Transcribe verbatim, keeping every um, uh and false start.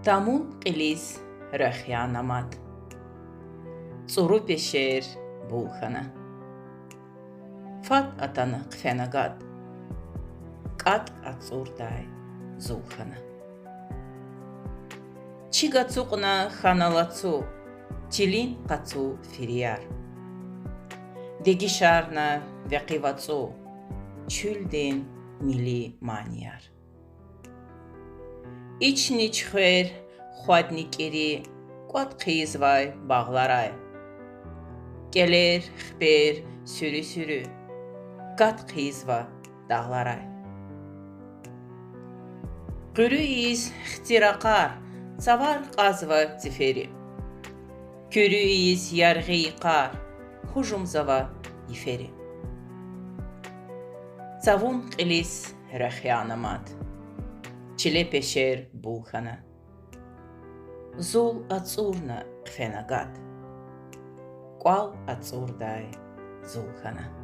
Тамун кьилиз рехъ яна мад, цӀуру пешер бул хьана. Фад атана хъфена гад, кӀатӀ ацӀурдай зул хьана. Чиг ацукьна хьана лацу, чилин къацу фирияр. Дегишарна векъи вацӀу, чуьлдин мили манияр. Ични чуьхвер, хвадни кӀири кӀватӀ хъийизвай багъларай. КӀелер, хипер суьруь-суьруь кат хъийизва дагъларай. Къуьруь ийиз хци ракъар цавар кьазва цифери. Куьруь ийиз яргъи йикъар гьужумзава йифери. Цавун кьилиз рехъ яна мад, чиле пешер бул хьана. Зул ацӀурна хъфена гад, кӀвал ацӀурдай зул хьана.